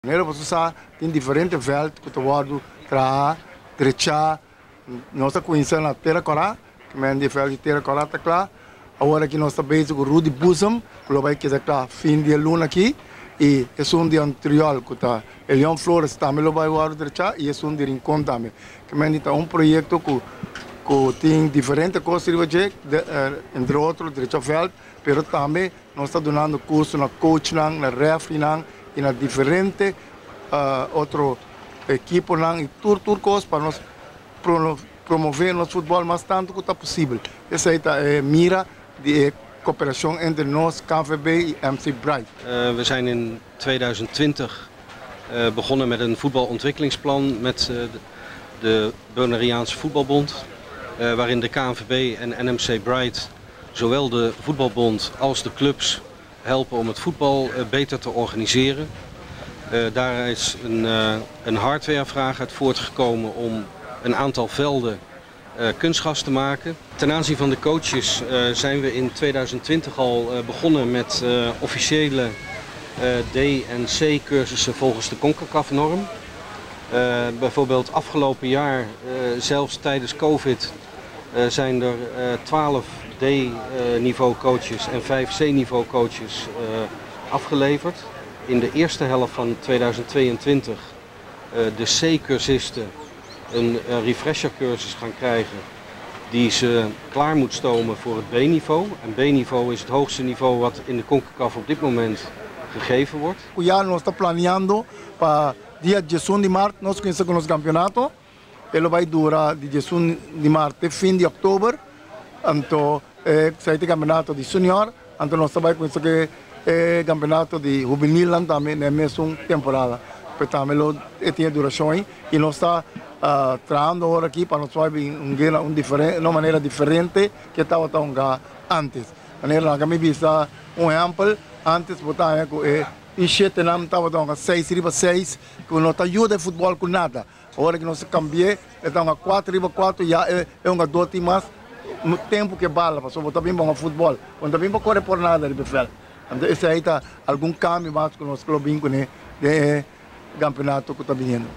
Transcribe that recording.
Manera boso sa, tin diferente vèlt ku ta wòrdu traha, drechá. Nos a kuminsá na Tera Kòrá, ku men di e vèlt di Tera Kòrá ta kla. Awor aki nos ta bezig ku Rudy Boezem, ku lo bai keda kla fin di e luna aki. I esun di Antriol, ku ta Elion Flores, tambe lo bai wòrdu drechá, i esun di Rincon tambe. Ku men di ta un proyekto ku ku tin diferente kos riba dje, entre otro drecha vèlt, pero tambe Nos ta dunando curso na coachnan, na refereenan y na diferente otro equiponan y tur tur cos pa nos promove nos futbol mas tanto cu ta posibel. Esey ta e mira di e cooperacion entre nos, KNVB y MC Bright. We zijn in 2020 begonnen met een voetbalontwikkelingsplan met de Bonaireaanse Voetbalbond, waarin de KNVB en NMC Bright zowel de voetbalbond als de clubs helpen om het voetbal beter te organiseren. Daar is een, een hardwarevraag uit voortgekomen om een aantal velden kunstgras te maken. Ten aanzien van de coaches zijn we in 2020 al begonnen met officiële D- en C-cursussen volgens de CONCACAF-norm. Bijvoorbeeld afgelopen jaar, zelfs tijdens COVID, zijn er 12 D-niveau coaches en 5 C-niveau coaches afgeleverd. In de eerste helft van 2022 de C-cursisten een refreshercursus gaan krijgen die ze klaar moet stomen voor het B-niveau. En B-niveau is het hoogste niveau wat in de CONCACAF op dit moment gegeven wordt. Ku ya nos ta planeando pa dia 11 di mart nos kuminsá ku nos kampeonato. E lo bai dura di 11 di mart te fin di òktober. Anto e esei ta e kampeonato di senior. Anto nos ta bai kuminsá ku e kampeonato di hubenilnan tambe na e mesun temporada. Pero tambe lo e tin e durashon ei i nos ta trahando ora aki pa nos por bin hunga na un diferente na un manera diferente ke tabata hunga antes. Manera nan mi bisa un ehèmpel, antes bo ta haña ku e tin shetenan tabata hunga seis riba seis ku no ta yuda e futbòl ku nada. Ora ku nos a kambi'é, e ta hunga kuater riba kuater, ya e hungadó tin mas tempu ku e bala, pasobra bo ta bin pa hunga futbòl, bo no ta bin pa kore por nada riba e vèlt. Anto esei ta algun kambio mas ku nos lo bin kuné den e kampeonato ku ta biniendo.